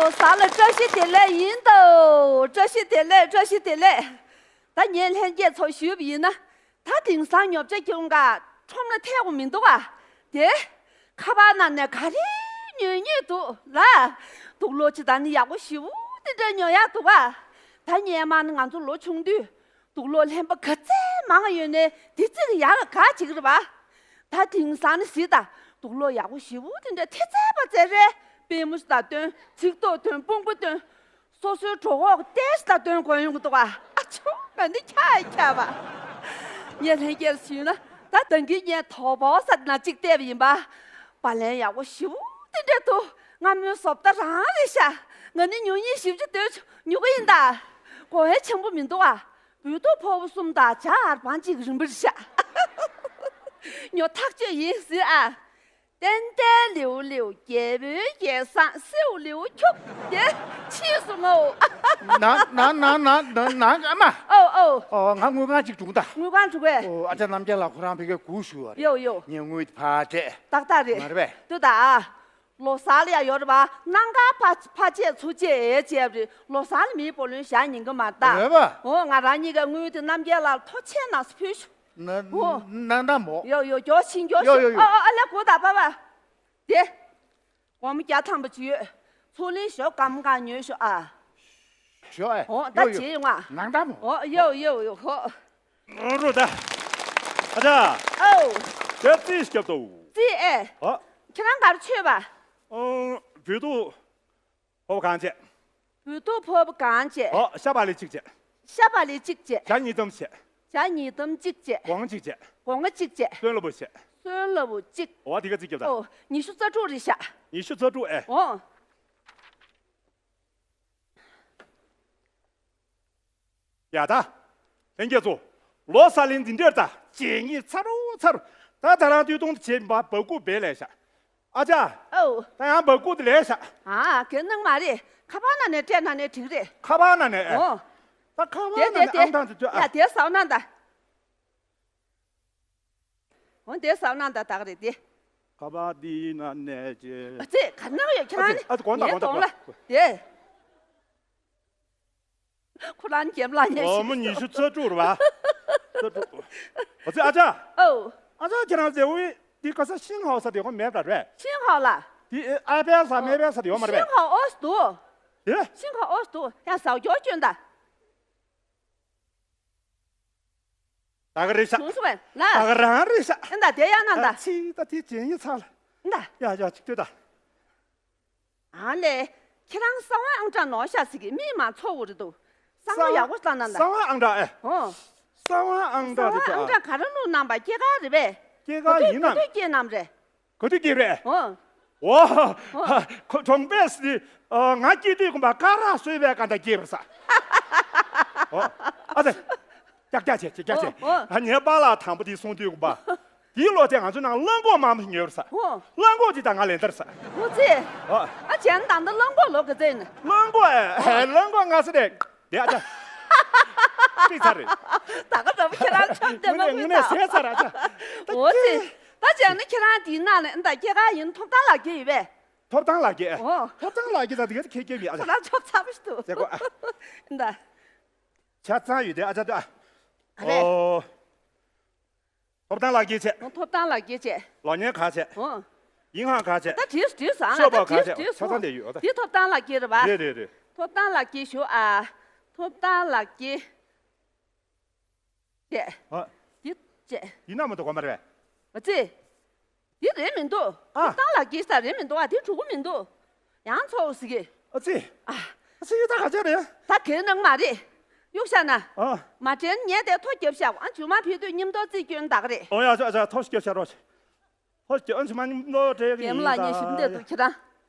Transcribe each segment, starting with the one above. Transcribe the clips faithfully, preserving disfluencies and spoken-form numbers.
ལོ་གསར་ལ་བཀྲ་ཤིས་བདེ་ལེགས་ཡིན་ཏོ། བཀྲ་ཤིས་བདེ་ལེགས། བཀྲ་ཤིས་བདེ་ལེགས། ད་ངས་ལྷན་རྒྱས་ཚོ་ཞུས་པ་ཡིན་ན། ད་དེང་སང་ཉོ་ཆ་ཁྱོད་འགའ་ཁྲོམ་ལ་ཐེག་པ་མི་འདུག་ག་དེ། ཁ་པར་ནང་ནས་ག་རེ་ཉོས་ཉོས་འདུག་ལ། དུག་ལོག་ཅིག་ད་ནི་ཡག་པོ་ཞེ་པོ་དེ་འདྲ་ཉོ་ཡག་འདུག་ག་ད་སྔོན་མ་ནི་ང་ཚོ་ལོ་ཆུང་དུས། དུག་ལོག་ལྷན་པ་ག་ཚད་མང་ཡོད་ནའི་དེ་ཚད་ཡག་ག་ཅིག་རེད་པ། ད་དེང་སང་ནི་གཟིགས་དང་། དུག་ལོག་ཡག་པོ་ཞེ་པོ་དེ་འདྲ་ཐེབས་ཚད་པ་ཚད་རེད། པུས་མོ་ཞིག་དང་སྟོན། ཚིགས་ཐོ་སྟོན། དཔུང་པ་སྟོན། སོ་སོའི་གྲོད་ཁོག་ཏོག་ཙམ་དང་སྟོན་དགོས་ཡོང་གི་འདུག་ག་ཨ་ཆོ། ང་འདི་འཁྱག་འཁྱག་པ། ངས་ལྷན་རྒྱས་ཞུས་ན། ད་ད་གིན་ངས་དོ་པོ་ཟེར་ན་གཅིག་བལྟས་པ་ཡིན་པ། བ་ལན་ཡག་པོ་ཞེ་པོ་དེ་འདྲ་འདུག་སྔ་མོའི་བཟོ་ལྟ་རང་རེད་ཤག་ང་ནི་ཉོ་སྙིང་ཞེ་པོ་ཅིག་འདོད་བྱུང་། ཉོ་གི་ཡིན་ད། དགོས་ཡ་ཆེན་པོ་མི་འདུག་ག་འབུལ་ཏོག་ཕོར་པ་གསུམ་དང་ཇ་འབའ་གཅིག་རིན་པོ་རེད་ཤག་ཉོ་ཐག་ཆོད་ཡིན་ཟེར་ཨ། ཏན་ཏན་ལེའུ་ལེའུ། རྒྱལ་པོའི་རྒྱལ་བཟང་སེའུ་ལེའུ་ཁྱུག་དེ་ཕྱིས་སུ་ངོ་། ན་ན་ན་ན་ན་ན་ཨ་མ། ཨོ་ཨོ། ཨོ་ང་དངུལ་ཁང་ཅིག་བྱུང་ད། དངུལ་ཁང་བྱུང་བས། ཨོ་ཨ་ཅག་རྣམ་རྒྱལ་ལགས་ཁོ་རང་ཕ་གིར་སྒུག་བཞུགས་པ་རེད། ཡོ་ཡོ། ངས་དངུལ་དེ་ཕར་སྤྲད། ཏག་ཏག་རེད། མ་རེད་པས། ལྟོས་དང་ཨ། ལོ་གསར་ལ་ཡ་ཡོད་རེད་པ། གནམ་གང་ཕ་ཕ་ཆད་ཚུར་ཆད་བྱས་པ་རེད། ལོ་གསར་ལ་མིའི་བུ་ལོན་བཞག་ཉན་གི་མ་རེད་ད། རེད་པ། ཨོ་ང་རང་གཉིས་ཀ་དངུལ་དེ་རྣམ་རྒྱལ་ལགས་ལ་ཐོ་ཆད་ནང་ཕུལ་ཤོག་ན་ཨོ། ན་ན་མོ། ཡོ་ཡོ། མགྱོགས་ཕྱིན་མགྱོགས་ཡོ་ཡོ་ཕྱིན། ཡོ། ཨ་ཨ་ཨ་ལས་གོ་ད་པ་པ། དེ། སྒོར་མོ་བརྒྱ་ཐམ་པ་ཅིག་ཡོད། ཚོགས་གླེང་ཞོག་སྐར་མ་གང་ཉོས་ཤོག་ཨ། ཞོག་ཨེ། ཨོ་ད་ཡོ་ཡོ། བྱེད་ཡོང་ཨ། ནང་ད་མོ། ཨོ་ཡོ་ཡོ་ཡོ་ཧོ། རོ་ད། ཨ་ཅག་ཨོ། དེ་རྩིས་སྐྱོབ་དོ། རྩིས་ཨེ། ཨོ། ཁྱེད་རང་ག་རེ་མཆོད་པ། ཨོ། བོད་ཐུག་ཕོར་པ་གང་བྱས། བོད་ཐུག་ཕོར་པ་གང་བྱས། ཨོ་ཤ་བག་ལེབ་གཅིག་བྱས། ཤ་བག་ལེབ་གཅིག་བྱས། ཇ་གཉིས་ཐམ་བྱས། ཇ་གཉིས་ཐམ་གཅིག་བྱས། སྒོང་གཅིག་བྱས། སྒོང་གཅིག་བྱས། སོན་ལ་བུ་བྱས། སོན་ལ་བུ་གཅིག་ཨོ་དེ་ག་རྩིས་སྐྱོབ་ད། ཨོ་ཉི་ཤུ་རྩ་དྲུག་རེད་ཤག་ཉི་ཤུ་རྩ་དྲུག་ཨེ། ཨོ། ཡ་ད། ལྷན་རྒྱས་ཚོ། ལོ་གསར་ལ་འདི་འདྲས་ད། བྱས་ཉེས་ཚ་རུ་ཚ་རུ། ད་ད་རང་སྟོད་ཐུང་དུ་བྱས་པ་འབག་སྐུ་བས་ལས་ཤག་ཨ་ཅག་ཨོ། ད་ཡང་འབག་སྐུ་དེ་ལས་ཤག་ཨ་གལ་གནང་མ་རེད། ཁ་པར་ནང་ནས་སྤྲད་ན་ནས་འགྲིག་རེད། ཁ་པར་ནང་ནས་ཨེ། ཨོ། ད་ཁ་པར་དེ་ནང་དེ་ནས་དེ། ཨང་གྲངས་དེ་ཚོ་ཨ། ཡ་དེ་ཟ་བ་ན་ད། འོ་དེ་ཟ་བ་ན་ད་དག་རེད་དེ། ཁ་པར་འདི་ནང་ནས་ཅེ། ཨ་ཙི་ག་ནང་ཡོད་ཁྱེད་རང་ཨ་ཙི་ཨ་ཙི་དགོངས་དག་ངའི་དགོངས་དག་གདོང་ལ་དགོངས་དག་དེ། ཁོ་རང་འགེམ་ལ་ཉན་ཨོ་ཞིག་མོ་ཉི་ཤུ་རྩ་དྲུག་རེད་བ། རྩ་དྲུག་ཨ་ཙི་ཨ་ཅག་ཨོ། ཨ་ཅག་ཁྱེད་རང་མཛེས་བོ་འདི་ག་ས་ཤིང་ཧའོ་ས་དེ་ཧོ་མེད་པ་རེད། ཤིང་ཧའོ་ལ། འདི་ཨ་པེལ་ས་མེད་པེལ་ས་དེ་ཧོ་མ་རེད། ཤིང་ཧའོ་ཨོ་སི་འདུག་ཨེ། ཤིང་ཧའོ་ཨོ་སི་འདུག་ཡང་ཟའོ་ཀྱོ་སྐྱོན་ད། ད་ག་རེད་ཤག་བྱུང་སོང་བས་ལ། ད་ག་རང་རེད་ཤག་ཨེ་ད་དེ་ཡང་ན་ད། ཨ་ཕྱི་ད་དེ་ཅན་ཡིན་ཚ་ལ། ད། ཡ་ཡ་ཅིག་ལྟོས་ད། ཨ་ལས། ཁྱེད་རང་གསང་བ་ཨང་གྲངས་ནོར་ཤག་ཟིག་གི་མིག་མ་ཚོ་བོ་རེད་འདུག་གསང་བ་ཡག་པོ་བཏང་ན་ད། གསང་བ་ཨང་གྲངས་ཨེ། ཨོ། གསང་བ་ཨང་གསང་གྲངས་བ་དེ་ཨང་ད། གྲངས་ག་རེ་བླུགས་གནང་པ་སྐྱེས་སྐར་རེད་པས། སྐྱེས་སྐར་ཡིན་ནམ། ག་དུས་སྐྱེས་གནང་རེད། ག་དུས་སྐྱེས་རེད། ཨོ། ཨོ། ཨོ། ཁོ་གྲོང་པས་སི། ཨ། ང་སྐྱེས་དུས་ཀུན་པ་ཀ་ར་སོས་པའི་ཀ་འདྲ་སྐྱེས་པར་ས། ཨོ། ཨ་ཙི། ཀྱག་ཀྱག་བྱེད་ཀྱག་ཀྱག་བྱེད། ཨོ། ཨོ། ཨ་ངའི་པཱ་ལགས་དང་པོ་དེ་གསུངས་དུས་ཀུན་པ། དེའི་ལོ་དེ་ང་ཚོ་ནང་གླང་གོག་མང་པོ་ཉོས་པར་ས། ཨོ། གླང་གོག་དེ་ད་ང་ལེན་དར་ས། ཨོ་ཙི། ཨོ། ཨ་བྱས་ན་ད་ལྟ་གླང་གོག་ལོ་ག་ཚོད་ཡིན། གླང་གོག་ཨེ། གླང་གོག་ང་ཚོ་རེད། དེ་ཨ་ཅག་ཅིག་ཚར་རེད། ད་ག་འདྲ་པོ་ཁྱེད་རང་ཆོམ་དེ་དངོས་གནས་དངོས་གནས་ཟས་ཚར་ཨ་ཅག་ད་ཨོ་ཙི། ཀྱེ། ད་བྱས་ན་ཁྱེད་རང་དེའི་ནང་ནས་ད་སྐྱེས་སྐར་ཡིན་ཐོབ་ཐང་ལག་ཁྱེར་ཡོད་པས། ཐོབ་ཐང་ལག་ཁྱེར། ཨོ། ཐོབ་ཐང་ལག་ཁྱེར་ད་དེ་ག་ཁྱེད་ཁྱེད་མི་ཨ་ཅག་ཁྱེད་རང་ཆོབ་ཚ་པོ་ཞིག་འདུག་ཟེར་གོ་ཨ། ད། ཆ་ཚང་ཡོད་དེ་ཨ་ཅག་ད། ག་རེ། ཨོ། ཐོབ་ཐང་ལག་ཁྱེར་བྱས། ཐོབ་ཐང་ལག་ཁྱེར་བྱས། ལོ་ཉན་ག་བྱས། ཨོ། ཡིན་ཧང་ག་བྱས། ད་བྲིས་བྲིས་སོང་ཨ། ཤོག་པ་ག་བྲིས་བྱས། བྲིས་ཆ་ཚང་སོང་། དེ་ཡོད་ཨ་ད། འདི་ཐོབ་ཐང་ལག་ཁྱེར་རེད་པ། རེད་རེད་རེད། ཐོབ་ཐང་ལག་ཁྱེར་ཞུ་ཨ། ཐོབ་ཐང་ལག་ཁྱེར། བྱས། ཨ། འདི་བྱས། ཡིན་ན་མ་གཏོགས་གོ་མ་རེད་པས། ཨ་ཙི། འདི་རེད་མི་འདུག་ཨ། ཐོབ་ཐང་ལག་ཁྱེར་ས་རེད་མི་འདུག་ཨ། འདི་འགྲོ་གི་མི་འདུག་ཡང་ཚོགས་ཟིག་གི་ཨ་ཙི། ཨ། ཨ་ཙི་ད་ག་ཚོད་རེད། ད་གལ་གནང་མ་རེད། གཡུག་བཞག་ན། ཨ། མ་དྲན་ངས་དེ་ཐོ་རྒྱབ་བཞག་ཨ་ཇུ་མ་ཕེབས་དུས་མཉམ་དུ་རྩིས་སྐྱོན་བདག་རེད། ཨོ་ཡ་ཅག་ཅག་ཐོ་རྒྱབ་བཞག་རོགས། ཐོ་རྒྱབ་ཨ་ཇུ་མ་མཉམ་དུ་འབྲེལ་གི་རྒན་ཡིན་ལགས་ད། ངས་ཞིབ་འདེད་འདུག་ཁྱེད་རང་།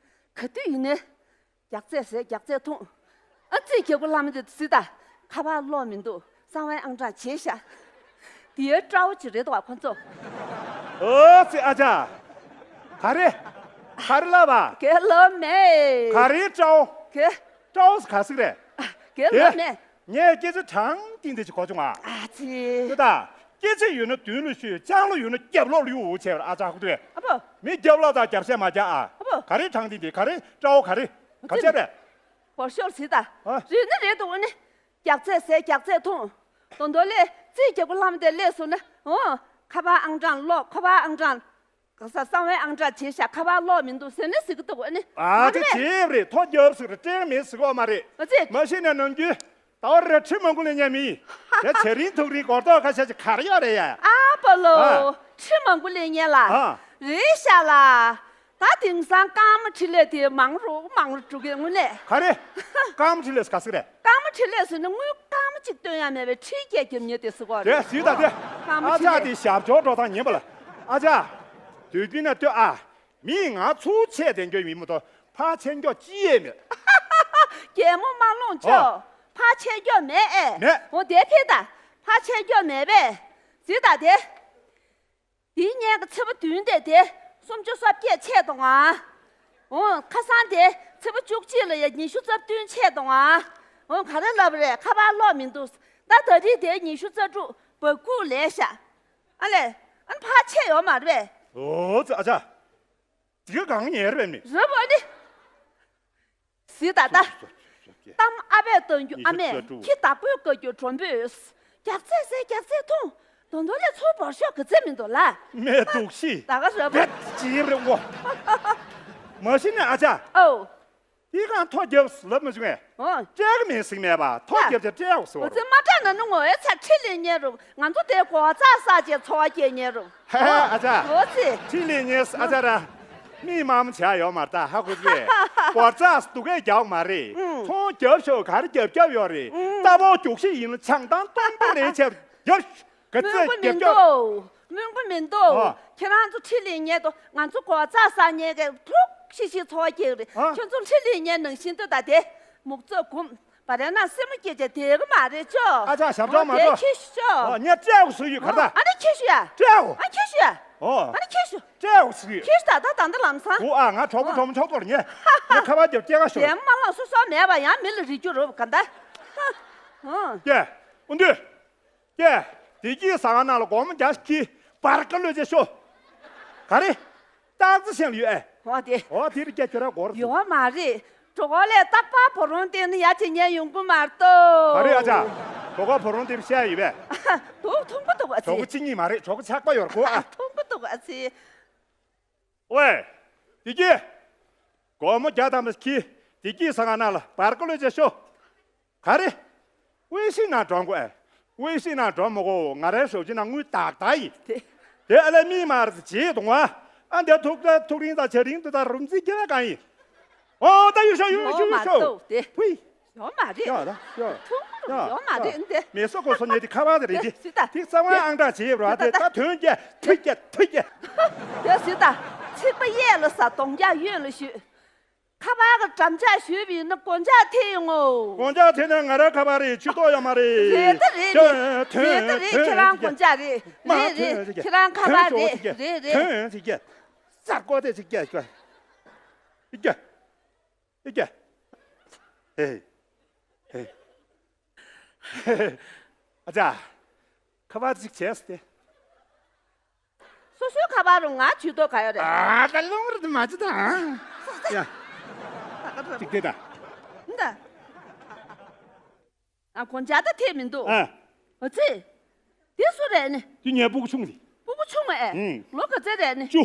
ག་དུས་ཡིན་ནའི། རྒྱགས་ཚད་ཟས་རྒྱགས་ཚད་འཐུང་། ཨ་ཙི་རྒྱལ་པོ་བླ་མ་དེ་ཚོ་ད། ཁ་པར་ཀློག་མི་འདུག་གསང་བའི་ཨང་གྲངས་བརྗེད་ཤག་དེའི་སྤྲ་བོ་ཅིག་རེད་འདུག་བ་ཁོ་ཚོ། ཨོ་ཙི་ཨ་ཅག་ག་རེ། ག་རེ་ལབ་པ། གལ་ལོ་མེད། ག་རེ་སྤྲ་བོ། གལ། སྤྲ་བོ་ག་ཟིག་རེད། གལ་ལོ་མེད། ངས་སྐད་ཆ་དྲང་བདེན་དེ་ཅིག་གོ་བྱུང་ང་། ཨ་ཙི། དེ་ད། སྐད་ཆ་ཡོད་ན་མདུན་ལ་ཤོད། ལྕང་ལོ་ཡོད་ན་རྒྱབ་ལོགས་ལ་གཡུག་འོ་བྱས་པར་ཨ་ཅག་ཁུ་ཐོས། ཨ་ཕོ། མི་རྒྱབ་ལོགས་དང་རྒྱབ་སེ་མ་རྒྱག་ཨ། ཨ་ཕོ། ག་རེ་དྲང་བདེན་དེ་ག་རེ་སྤྲ་བོ་ག་རེ། ག་ཚད་རེད། བོར་ཤོར་ཟིག་ད། ཨ། རེད་ནི་རེད་འདུག་ཨ་ནི། རྒྱགས་ཚད་ཟས་རྒྱགས་ཚད་འཐུང་། དོ་དོ་ལས་རྩིས་རྒྱག་པོ་ལྷམ་དེ་སླེབས་སོང་ན། འོ། ཁ་པར་ཨང་གྲངས་ཀློག་ཁ་པར་ཨང་གྲངས། ག་ས་གསང་བའི་ཨང་གྲངས་བྱས་ཤག་ཁ་པར་ཀློག་མི་འདུག་ཟེར་ནི་ཟིག་འདུག་ཨ་ནི། ཨ་དེ་བྱས་རེད། ཐོ་རྒྱབ་ཟིག་རེད། སྤྲད་མེད་ཟིག་ཨོ་མ་རེད། ཨ་ཙི། མ་གཞི་ནས་ནམ་རྒྱུན། ད་བར་རེ་ཁྲི་མང་པོ་ལེན་མཁན་མི་ཡིན། དེ་ཚེ་རིང་ཐུག་རིང་སྒོར་རྡོག་ཁ་ཤས་ཅིག་གར་ཡོད་རེད་ཡ། ཨ་པ་ལོ། ཨ། ཁྲི་མང་པོ་ལེན་མཁན་ལ། ཨ། རེད་ཤག་ལ། ད་དེང་སང་རྐང་མ་འཕྲིན་ལས་དེ་མང་རུ་མང་རུ་འགྲོ་གི་དངོས་གནས། ག་རེ། རྐང་མ་འཕྲིན་ལས་ག་ཟིག་རེད། རྐང་མ་འཕྲིན་ལས་ཟེར་ན་དངུལ་རྐང་མ་གཅིག་བཏོན་ཡ་མེད་པའི་འཕྲིན་སྐད་རྒྱབ་མཁན་དེ་ཟེར་གོ་རེད། དེ་ཟིག་ད་དེ། རྐང་མ་ཨ་འཕྲིན་ཅག་ལས། དེ་ཞབས་ཇོ་འགྲོ་སྟངས་ཉན་པ་ལ། ཨ་ཅག་དུས་རྒྱུན་ན་ལྟོས་ཨ། མིས་ང་ཚུར་ཆད་དེ་འགྱོ་ཡིན་མོ་དོ། ཕར་ཆད་འགྱོ་ཅི་ཡས་མེད། རྒྱལ་མོ་མ་ལོངས་ཨོ། ཅོ། ཕར་ཆད་འགྱོ་མེད་ཨེ། མེད། འོ་དེ་ཕེ་ད། ཕར་ཆད་འགྱོ་མེད་པས། ཟིག་ད་དེ། དེའི་སྔོན་གྱི་ཚེས་པ་བདུན་དེ་དེ་སུམ་ཅུ་སོ་བརྒྱད་ཆད་དང་ཨ། འོ་ཁ་སང་དེ་ཚེས་པ་བཅུ་གཅིག་ལ་ཡ་ཉི་ཤུ་རྩ་བདུན་ཆད་དང་ཨ། འོ་ག་རེ་ལབ་རེད། ཁ་པར་ཀློག་མི་འདུག་ད་ད་རེས་དེ་ཉི་ཤུ་རྩ་དྲུག་སྦ་ཁུག་ལས་ཤག་ཨ་ལས། ཨ་ནི་ཕར་ཆད་ཡོད་མ་རེད་པས། ཨོ་ཙི་ཨ་ཅག་དེ་ག་གང་ཉེ་རེད་པས་མི། རེད་པ་ནི། ཟིག་ད་ད། གཏམ་ཨ་ཕས་བཏང་རྒྱུ་ཨ་མས། ཁྱི་བདག་པོས་བཀའ་རྒྱུ་མགྲོན་པོས། རྒྱགས་ཚད་ཟས་རྒྱགས་ཚད་འཐུང་། དོན་དོན་ལས་ཚུར་བོར་ཤོག་གི་ཚད་མི་འདུག་ལ། མེད་འདུག་ཤི། ད་ག་རེད་པ། བེད་ཅིའི་རིང་པོ། མ་གཞི་ནས་ཨ་ཅག་ཨོ། དེ་གང་ཐོ་རྒྱབ་ལབ་མ་བྱུང་ངས། ཨོ། སྤྲད་གི་མེད་ཟིག་མེད་པ། ཐོ་རྒྱབ་ཅེས་སྤྲད་འོ་ཟེར་བ་རེད། ཨོ་ཙི་མ་སྤྲད་ན་ནི་ངོ་ཨེ་ཚ་ཁྲི་ལེན་ཉེ་རུ་ང་ཚོ་དེ་གོ་ཚ་ས་ཅེས་འཚོ་བ་སྐྱེལ་ཉེ་རུ། ཧེ་ཧེ་ཨ་ཅག་ཨོ་ཙི། ཁྲི་ལེན་ཉེ་ཨ་ཅག་ར། མི་མང་ཆ་ཡོད་མ་རེད་ད་ཧ་གོ་གི། གོ་ཚ་སྡུག་གས་རྒྱག་མ་རེད། ཨུང་། ཚོང་རྒྱབ་ཤོག་ག་རེ་རྒྱབ་རྒྱབ་ཡོད་རེད། ཨུང་། རྟ་ཕོ་རྒྱུག་ཤི་ཡིན་ལ་ཆང་ཏང་སྟོང་པོ་ལེན་ཆེ་ཡོད། ག་ཚོད་རྒྱབ་རྒྱབ། སྨོན་གོ་མི་འདུག་ཨ། ཁྱེད་རང་ཚོ་ཁྲི་ལེན་ཉེ་དོ་ང་ཚོ་གོ་ཚ་ས་ཉེ་གས་ཐུག་ཤི་ཤི་འཚོ་བ་སྐྱེལ་རེད། ཨ། ཁྱོད་ཚོ་ཁྲི་ལེན་ཉེ་ནང་བཞིན་དུ་ད་དེ་མུག་ཚོད་གུམ། བ་རེ་ན་སེམས་མ་སྐྱེ་ཅེ་དེ་གི་མ་རེད་ཅོ། ཨ་ཅག་ཞབས་བྲོ་མ་འགྲོ། ཁྱེད་ཤོ། ཨ་ངས་སྤྲད་འོ་ཟེར་ཡོད་ག་ད། ཨ་ནི་ཁྱེད་ཤོ་ཡ། སྤྲད་འོ། ཨ་ཁྱེད་ཤོ་ཡ། ཨོ། ཨ་ནི་ཁྱེད་ཤོ། སྤྲད་འོ་ཟེར་ཡོད། ཁྱེད་ཤོ་ད་ད་ད་ད་ལམ་སང་། ཨོ་ཨ་ང་གྲོགས་པོ་གྲོགས་མོ་ཆོག་ཐོར་ཉེ། ངས་ཁ་པར་རྒྱབ་སྐྱེ་ག་ཤོ། རྒྱལ་མ་ལ་སོ་སོ་མེད་པ་ཡང་མི་ལ་རིག་རྒྱུ་རོབ་ག་ད། ཨ། ཀྱེ། ཨུ་འདུས། ཀྱེ། བདེ་སྐྱིད་ཟ་ཁང་ནང་ལ་སྒོར་མོ་བརྒྱ་ཞིག་གིས་བར་ཀ་ལོས་ཅེ་ཤོ། ག་རེ། སྟག་རྩེ་ཞིང་ལ་ཡོད་ཨེ། འོ་དེ། འོ་དེ་རིགས་ཀྱ་ཁྱོད་ར་སྒོར་ཡོད་མ་རེད། གྲོགས་ལས་རྟག་པར་བུ་རོང་སྟེང་ནས་ཡར་ཅིག་ཉལ་ཡོང་གི་མ་གཏོགས། ག་རེ་ཨ་ཅག་གྲོགས་པ་བུ་རོང་སྟེང་བཤད་ཡོད་པས། འདུག་མཐོང་གི་འདུག་ཨ་ཙི། གྲོགས་པོ་གཅིག་གཉིས་མ་རེད། གྲོགས་པོ་ཆགས་པ་ཡོད་རེད་གོ་ཨ། མཐོང་གི་འདུག་ཨ་ཙི། ཝེ། བདེ་སྐྱིད། སྒོར་མོ་བརྒྱ་ཐམ་པ་ཁྱི་བདེ་སྐྱིད་ཟ་ཁང་ནང་ལ་བར་ཀ་ལོས་ཅེ་ཤོ། ག་རེ། ཝེ་ཤིང་ནང་འགྲོ་དགོས་ཨེ། ཝེ་ཤིང་ནང་འགྲོ་མི་དགོས། ང་རའི་ཞབས་ཕྱི་ནང་དངུལ་ཏག་ཏག་ཡིན། དེ། དེ་ཨ་ལས་མི་མར་བྱེད་གཏོང་བ། ཨ་འདི་ཐུག་ད་ཐུག་རིང་ད་ཆ་རིང་དུ་ད་རུམ་རྩིས་རྒྱག་གང་ཡིན། ཨོ་ད་ཡོད་ཤོ་ཡོད་ཤོ་ཡོད་ཤོ། ཨོ་མ་དེ། ཕུའི། ཡོད་མ་རེད། ཡོད་ད་ཡོད། ཐུག་ཡོད་ཡོད་མ་རེད་འདི། མེ་སོ་ཀོ་སོ་ཉེ་དེ་ཁ་བ་དེ་རེད་དེ། སི་ད། དེ་གཙང་བ་ཨང་གྲངས་བྱེད་ཡོད་ར་དེ་ད་དོན་རྒྱ་ཐུ་རྒྱ་ཐུ་རྒྱ། དེ་སི་ད། ཚིག་པ་གཡས་ལ་ཟ་གདོང་རྒྱ་གཡོན་ལ་ཞུས། ཁ་པར་གྱི་འགྲམ་ལྕག་ཞུས་པ་ཡིན་ན་སྒོ་ལྕག་ཐེ་ཡོང་ངོ་། སྒོ་ལྕག་ཐེ་ན་ང་རང་ཁ་པར་རེད། ཆུ་ཏོག་ཡོད་མ་རེད། རེད་ད་རེད་རེད། རེད་ད་རེད། ཁྱེད་རང་སྒོ་ལྕག་རེད། རེད་རེད། ཁྱེད་རང་ཁ་པར་རེད། རེད་རེད། ཐོན་ཟིག་ག་སར་ཀོ་དེ་ཟིག་ག་ཨི་ཀྱ། ཨི་ཀྱ། ཨེ། ཨེ། ཨ་ཅག་ཁ་པར་ཅིག་བྱས་ཏེ། སོ་སོའི་ཁ་པར་རུ་ང་ཇུས་གཏོགས་ག་ཡོད་རེད། ཨ་ཀ་ལུང་རེད་མ་ཅི་ད། ཡ། ཅིག་དེ་ད། འདི། ཨ་གོན་ཇ་ད་ཐེབས་མི་འདུག་ཨ། ཨོ་ཙི། དེ་སུ་རེད་ནི། དེ་ངའི་སྤུ་གུ་ཆུང་རེད། སྤུ་གུ་ཆུང་ཨེ། ཨུང་། ལོ་ག་ཚོད་རེད་ནི། བཅུ།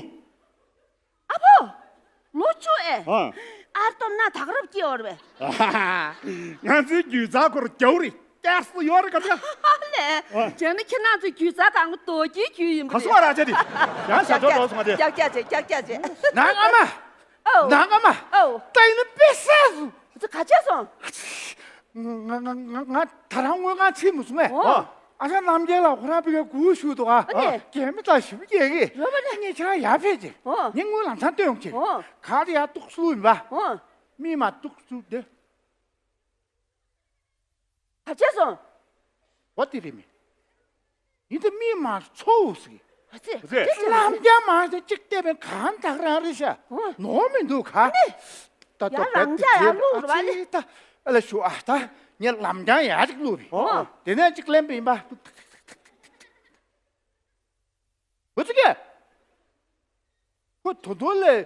ཨ་ཕོ། ལོ་བཅུ་ཨེ། ཨ། ཨར་སྟོབས་ན་ད་ག་རབ་སྐྱེ་བར་བས། ང་ཚོའི་རྒྱུད་རྩ་ཁོར་རྒྱའུ་རེད། སྐྱར་སུ་ཡོད་རེད་ག་ཚ། ལས། ཨ། བྱས་ན་ཁྱེད་རང་ཚོའི་རྒྱུད་རྩ་གང་གི་རྡོ་རྗེའི་རྒྱུད་ཡིན་པ་ག་སུ་བ་རེད། ར་ཅེ་དེ། ཡང་ཞབས་ཏོག་ལོག་སོང་བ་དེ། ཀྱག་ཀྱག་ཅེ་ཀྱག་ཀྱག་ཅེ། ནང་ཨ་མ། ཨོ། ནང་ཨ་མ། ཨོ། ལྟ་ཡིན་ན་དཔེ་སྲིད་སོང་། ཨ་ཙི་ག་བྱས་སོང་། ང་ང་ང་ང་ད་རང་དངོས་ཁང་ཕྱིན་མི་སོང་ངས། ཨོ། ཨ་ཅག་རྣམ་རྒྱལ་ལགས་ཁོ་རང་ཕ་གིར་སྒུག་བཞུགས་འདུག་ཨ། ཨ་ནི། རྒན་མོ་དང་ཞི་མོ་སྐྱེས་ཀྱི། རོ་པ་ནི། ངས་ཁྱེད་རང་ཡར་ཕེབས་ཀྱི། ཨོ། ངས་དངུལ་ལམ་སང་སྟོན་ཡོང་གི། ཨོ། ག་རེ་ཡར་གཏུག་སུ་ཡིན་པ། ཨོ། མི་མ་གཏུག་སུ་དེ། ག་བྱས་སོང་། འོ་དེ་རེད་མི། ཡིན་ད་མི་མ་ཚོ་ཟིག་ཨ་ཙི། ཨ་ཙི། ལམ་རྒྱང་མ་ཟིག་གཅིག་བལྟས་པས་གང་དག་རང་རེད་ཤག་ཨོ། ནོར་མི་འདུག་ག་ཨ་ནི། ད་ཡ་ད་རང་རྒྱ་ཡར་བླུགས་རེད་པ་ཨ་ནི། ད་ཨ་ལ་ཞུ་ཨ་ད་ངས་ལམ་རྒྱང་ཡར་ཅིག་བླུགས་པས། ཨོ། དེ་ནས་ཅིག་ལེན་པ་ཡིན་པ། འོ་ཙི་ཀྱེ། ཁོ་དོ་དོ་ལས་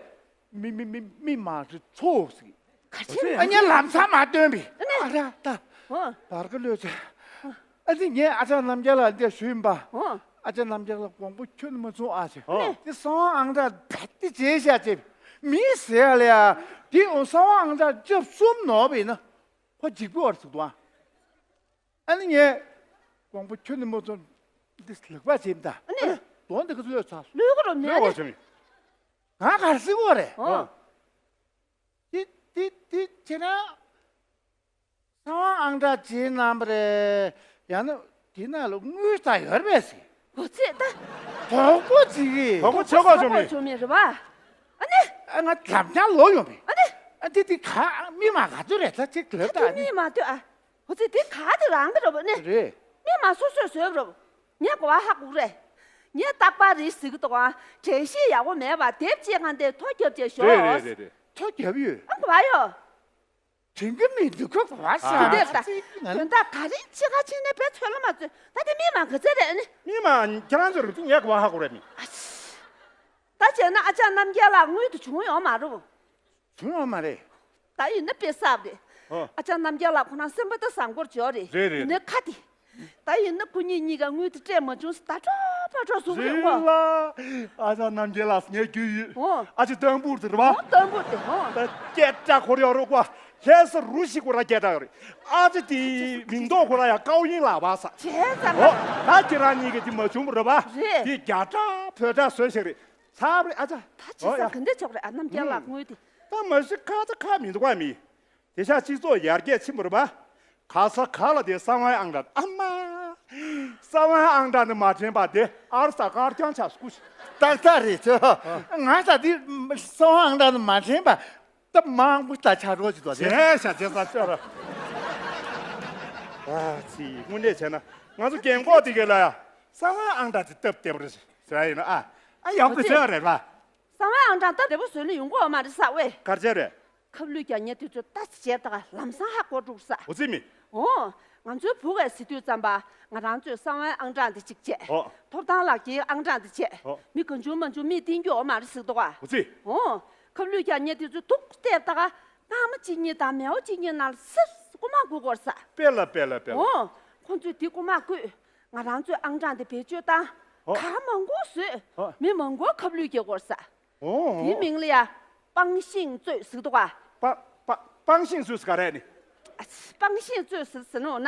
མི་མི་མི་མི་མ་རེད་ཚོ་ཟིག་ག་ཚོད། ཨ་ནི་ལམ་སང་མ་སྟོན་པས། ཨ་ནི། ཨ་ར་ད། ཨོ། བར་ག་ལོས་ཚེ། ཨ་ནི་ངས་ཨ་ཅག་རྣམ་རྒྱལ་ལགས་འདིར་ཞུས་ཡིན་པ། ཨོ། ཨ་ཅག་རྣམ་རྒྱལ་ལགས་དགོངས་པ་ཁྱོན་ནས་མ་ཚོམ་ཨ་ཟེར། ཨོ། དེ་གསང་བ་ཨང་གྲངས་རྦད་དེ་བརྗེད་བཞག་ཅེས། མི་ཟེར་ཡ་ལ་ཡ། དེ་འོ་གསང་བ་ཨང་གྲངས་བཅུ་གསུམ་ནོར་བ་ཡིན་ན་ཁོ་འཇིགས་པོ་བར་ཟུག་འདུག་ཨ། ཨ་ནི་ངས་དགོངས་པ་ཁྱོན་ནས་མ་ཚོམ། འདི་ལག་པ་བྱེད་མི་ད། ཨ་ནི། དོན་འདི་ག་ཚོད་ལོས་ཚར། ལོས་ག་རོ་མེད། ལོས་ག་བྱུང་། ང་གར་སྲིད་གོ་རེད། ཨོ། དེ་དེ་དེ་ཁྱེད་རང་གསང་བ་ཨང་གྲངས་བརྗེས་གནང་བ་རེད། ཡང་ན་དེ་ནང་ལ་དངུལ་རྩ་ཡོད་རེད་པས་ཟེར། འོ་ཙི་ད། དོགས་པ་ཅིག་གིས། དོགས་པ་ཆོག་ག་བྱུང་མེད། བྱུང་མེད་རེད་པ། ཨ་ནི། ཨ་ང་ལམ་སང་ལོག་ཡོང་མེད། ཨ་ནི། ཨ་དེ་དེ་ག་མི་མ་ག་ཚོད་རེད་ད་ཅིག་ལབ་ད། ཨ་དེ་མི་མ་ལྟོས་ཨ། འོ་ཙི་དེ་ག་དེ་རང་གི་རེད་པ་ནི། རེད། མི་མ་སོ་སོས་བཟོས་པ་རེད་པ། ངས་གོ་བ་ཧ་གོ་གི་རེད། ངས་རྟག་པར་རེ་ཟེར་གི་འདུག་ཨ། དྲན་ཤེས་ཡག་པོ་མེད་པ་དེབ་ཅིག་སྒང་དེ་ཐོ་རྒྱབ་བྱས་ཤོག། རེད་རེད་རེད་རེད། ཐོ་རྒྱབ་ཡོད། ཨ་གོ་བ་ཡོད། དྲན་གི་མི་འདུག་ག་གོ་བ་ས་ཨ། དེ་ལྟ། དོན་དག་ག་རེ་ཅི་ག་ཕྱིན་ནས་བེད་ཚོད་ལ་མ་ཚོད་ད་དེ་མི་མ་ག་ཚད་རེད་ཨ་ནི། མི་མ་ཁྱེད་རང་ཚོ་རུ་ཚུགས་ངས་གོ་བ་ཧ་གོ་རེད་མི། ཨ་ཤི། ད་བྱས་ན་ཨ་ཅག་རྣམ་རྒྱལ་ལགས་དངུལ་དེ་བྱུང་ཡོད་མ་རེད། བྱུང་ཡོད་མ་རེད། ད་ཡིན་ན་དཔེ་གསར་རེད། ཨོ། ཨ་ཅག་རྣམ་རྒྱལ་ལགས་ཁོ་རང་སེམས་པ་ད་བཟང་པོར་འཇོག་རེད། རེད་རེད། ཡིན་ན་ཁ་དེ། ད་ཡིན་ན་ཁོ་གཉིས་གཉིས་ཀ་དངུལ་དེ་སྤྲད་མ་བྱུང་ཟེར་ད་སྤྲོ་པོ་སྤྲོ་བཟོ་གི་རེད་གོ། རེད་ལ། ཨ་ཅག་རྣམ་རྒྱལ་ལགས་ངས་རྒྱུས་ཡོད། ཨོ། ཨ་ཅག་ཏམ་བུར་དེ་རེད་པ། ཨོ་ཏམ་བུར་དེ་ཨོ། ད་སྐད་གྲགས་ཁོ་རང་ཡོད་རེད་གོ། ལྷ་ས་རུ་ཞིག་ཁོ་རང་སྐད་གྲགས་ཡོད་རེད། ཨ་ཅག་དེའི་མིང་འདོགས་ཁོ་རང་ཡང་ཀའོ་ཡིན་ལགས་པ་ས། བྱས་ཙང་། ཨོ། ད་ཁྱེད་རང་གཉིས་ཀ་དེ་མ་བྱུང་བ་རེད་པ། རེད། དེ་རྒྱ་གྲགས་བོད་གྲགས་བཟོས་ཤིག་རེད། ཚར་རེད་ཨ་ཅག་ད་བྱས་ཨོ་ཡ། ཙང་ག་འདྲ་ཆོག་རེད་ཨ་རྣམ་རྒྱལ་ལགས་དངུལ་དེ། ད་མ་གཞི་ཁ་ཚ་ཁ་མི་འདུག་ག་མི། དེང་སང་སྤྱི་ཚོགས་ཡར་རྒྱས་ཕྱིན་པ་རེད་པ། ག་ས་ག་ལ་དེ་གསང་བའི་ཨང་གྲངས་ཨ་མ། གསང་བའི་ཨང་གྲངས་ནི་མ་དྲན་པ་དེ་ཨར་ས་དཀར་རྐྱང་ཆགས་སྐུ། ཏག་ཏག་རེད་ཚོ། ང་ས་དེ་གསང་བའི་ཨང་གྲངས་ནི་མ་དྲན་པ། ད་མང་པོ་ད་ཆ་རོགས་ཅིག་དོ་དེ། བྱས་ཤ་བྱས་ས་ཅོ་ར། ཨ་ཙི་དངོས་གནས་བྱས་ན་ང་ཚོ་རྒན་གོག་དེ་གས་ལ་ཡ་གསང་བའི་ཨང་གྲངས་དེ་སྟབས་བདེ་པོ་རེད་ཟེར་ཡ་ཡིན་ན་ཨ། ཨ་ཡག་པོ་བྱས་པ་རེད་པ། གསང་བའི་ཨང་གྲངས་སྟབས་བདེ་པོ་བཟོས་ན་ཡོང་གི་ཡོད་མ་རེད་ས་ཝེ། ག་རེ་བྱས་རེད། ཁབ་ལུད་རྒྱག་མཁན་དེ་ཚོས་ལྟ་ཙམ་བྱས་ད་ག་ལམ་སང་ཧ་གོ་འགྲོ་གི་ས། འོ་ཙི་མི། ཨོ། ང་ཚོའི་བུ་གས་ཟེར་དུས་ཙམ་པ་ང་རང་ཚོས་གསང་བའི་ཨང་གྲངས་དེ་གཅིག་བྱས། ཨོ། ཐོབ་ཐང་ལག་འཁྱེར་ཨང་གྲངས་དེ་བྱས། ཨོ། མི་གང་བྱུང་མང་བྱུང་མིས་བསྟན་རྒྱུ་ཡོད་མ་རེད་ཟེར་འདུག་ག་འོ་ཙི། ཨོ། ཁབ་ལུད་རྒྱག་མཁན་དེ་ཚོས་ཐུག་བལྟས་ད་ག་སྣང་མ་གཅིག་གཉིས་དང་མེའོ་གཅིག་གཉིས་ནང་ལ་སིར་རྐུ་མ་རྐུ་གོ་ས། དཔེ་ལ་དཔེ་ལ་དཔེ་ལ། ཨོ། ཁོང་ཚོས་དེ་རྐུ་མ་རྐུས། ང་རང་ཚོའི་ཨང་གྲངས་དེ་བེད་སྤྱོད་བཏང་། ཨོ། གར་མང་པོ་བཟོས། ཨོ། མི་མང་པོ་ཁབ་ལུད་རྒྱག་གོ་ས། ཨོ། དེའི་མིང་ལ་ཡ། པང་ཤིང་བཙོས་ཟེར་འདུག་ག་པ་པ་པང་ཤིང་བཙོས་ཟེར་ག་རེ་ནི། ཨ་ཙི། པང་ཤིང་བཙོས་ཟེར་ཟེར་ནོ་ན།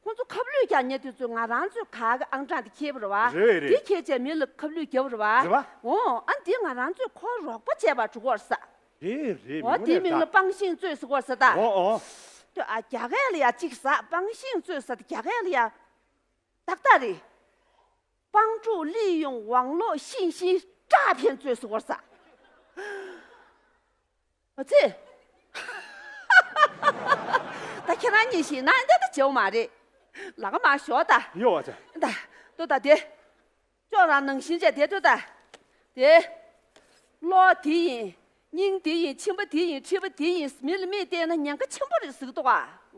ཁོང་ཚོ་ཁབ་ལུད་རྒྱག་མཁན་དེ་ཚོས་ང་རང་ཚོའི་ག་གི་ཨང་གྲངས་དེ་ཁྱེར་བ་རེད་བ། རེད་རེད། དེ་ཁྱེར་བྱས་མི་ལ་ཁབ་ལུད་རྒྱབ་པ་རེད་བ། རེད་བ། འོ་ཨ་འདི་ང་རང་ཚོས་ཁོ་རོགས་པ་བྱས་པ་འགྲོ་གོ་ས། རེད་རེད། འོ་དེའི་མིང་ལ་པང་ཤིང་བཙོས་ཟེར་གོ་ས་ད། འོ་འོ། ཨ་རྒྱ་སྐད་ལ་ཡ་གཅིག་ཟ་པང་ཤིང་བཙོས་ཟ་ད་རྒྱ་སྐད་ལ་ཡ། ཏག་ཏག་རེད། 帮助利用网络信息诈骗罪是我啥？我这，ད་ཁྱེད་རང་གཉིས་ཤིག་ན་འདི་ད་བྱེད་མ་རེད། ལ་ག་མ་ཞོག་ད། ཡོ་བ་ཅག་ད་ལྟོས་ད་དེ། ཅོག་རང་ནང་བཞིན་བྱས་དེ་ལྟོས་ད། དེ། གློག་དེ་ཡིན། སྙིང་དེ་ཡིན། མཆིན་པ་དེ་ཡིན། མཁྲིས་པ་དེ་ཡིན། མི་ལ་མིས་བལྟས་ན་ཉེན་ཁ་ཆེན་པོ་རེད་ཟེར་གི་འདུག་ག་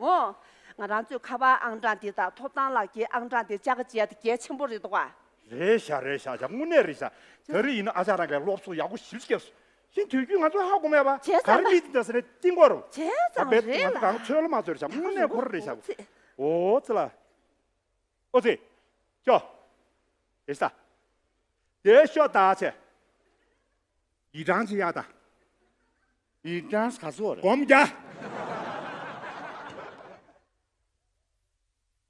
འོ། ང་རང་ཚོའི་ཁ་པར་ཨང་གྲངས་དེ་དང་ཐོབ་ཐང་ལག་འཁྱེར་ཨང་གྲངས་དེ་བཅའ་ག་བྱས་དེ་གལ་ཆེན་པོ་རེད་འདུག་ག་རེད་ཤག་རེད་ཤག་ཤག་དངོས་གནས་རེད་ཤག་ད་རེས་ཡིན་ན་ཨ་ཅག་རང་གིས་སློབ་གསོ་ཡག་པོ་ཞེ་པོ་བརྒྱབ་སོང་། ཤིན་ཐོས་རྒྱུས་ང་ཚོ་ཧ་གོ་མེད་པ། བྱས་ཙང་ག་རེ་མིས་དེ་འདྲ་ཟེར་ནས་བསྟན་གོ་རུ། བྱས་ཙང་རེད་ལ། ང་ཚོ་གང་ཚོད་ལ་མ་ཚོད་རེད་ཤག་དངོས་གནས་ཁོ་རང་རེད་ཤག་འོ་ཙི་ལ། ཨོ་ཙི། ཅོ། དེ་ས། དེ་ཤོ་ད་ཆེ། ཡི་ཀྲང་ཅི་ཡ་ད། ཡི་ཀྲང་ག་ཚོད་རེད། སྒོམ་རྒྱ།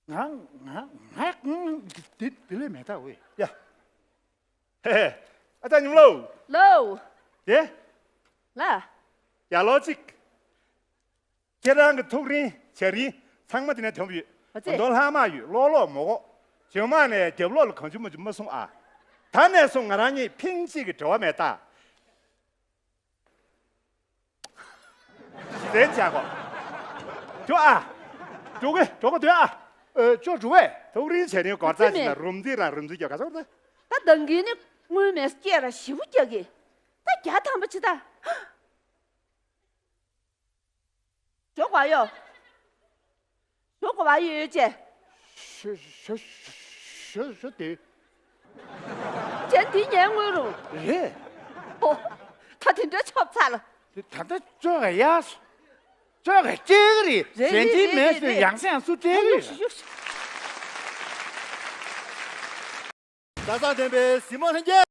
ང་ང་ང་ང་དེ་དེ་ལས་མེད་ད་ཝེ། ཡ། ཧེ་ཧེ། ཨ་ཙ་ཉིམ་ལོ། ལོ། དེ། ལ། ཡ་ལོ་ཅིག་ཁྱེད་རང་གི་ཐུགས་རིང་བྱ་རིང་ཚང་མ་དེ་ནས་ཐོན་ཡོད། ཨ་ཙི། མདོ་ལྷག་མ་ཡོད་ལོག་ལོག་མོ་གོ་ཇོ་མ་ནས་རྒྱབ་ལོག་ལ་གང་བྱུང་མ་བྱུང་མ་སོང་ཨ། ད་ནས་བཟུང་ང་རང་གཉིས་ཕིང་གཅིག་གི་འབྲེལ་བ་མེད་ད། ཞི་བདེ་བྱ་གོ་ཇོ་ཨ། འགྲོ་གི་འགྲོ་གི་འདོད་ཨ། ཨེ་ཅོ་འགྲོ་བས། ཐུགས་རིང་བྱ་རིང་སྒོར་རྩ་ཞིག་ལ་རུམ་རྩིས་ར་རུམ་རྩིས་རྒྱག་ག་སོང་ད། ད་འདང་གི་ནི་དངུལ་མེད་སྐྱེ་ར་ཞི་བོ་རྒྱག་གི་ད་རྒྱ་ཐམ་པ་ཅི་ད། ཞོག་ག་ཡོ། ཞོག་ག་བ་ཡོ་ཡོ་ཅེ། ཞོ་ཞོ་ཞོ་ཞོ་དེ། ཅན་དེ་ཉན་དངུལ་རུ། རེད། ཨོ། ད་དེ་འདྲ་ཆོབ་ཚར་ལ། དེ་ད་ལྟ་ཅོག་ག་ཡ། ཁྱོད་ཀྱིས་སྐྱེལ་གི་རེད། རེད། གཞན་གྱིས་རེད། མེད་རེད། ཟེར། རེད། ཡང་སེ་ཡང་སུ་སྐྱེལ་གི་རེད། ཡོ་ཤི། ཡོ་ཤི། གྲྭ་ཚང་ལྡན་པའི་གཟིགས་མོ་ལྷན་རྒྱས།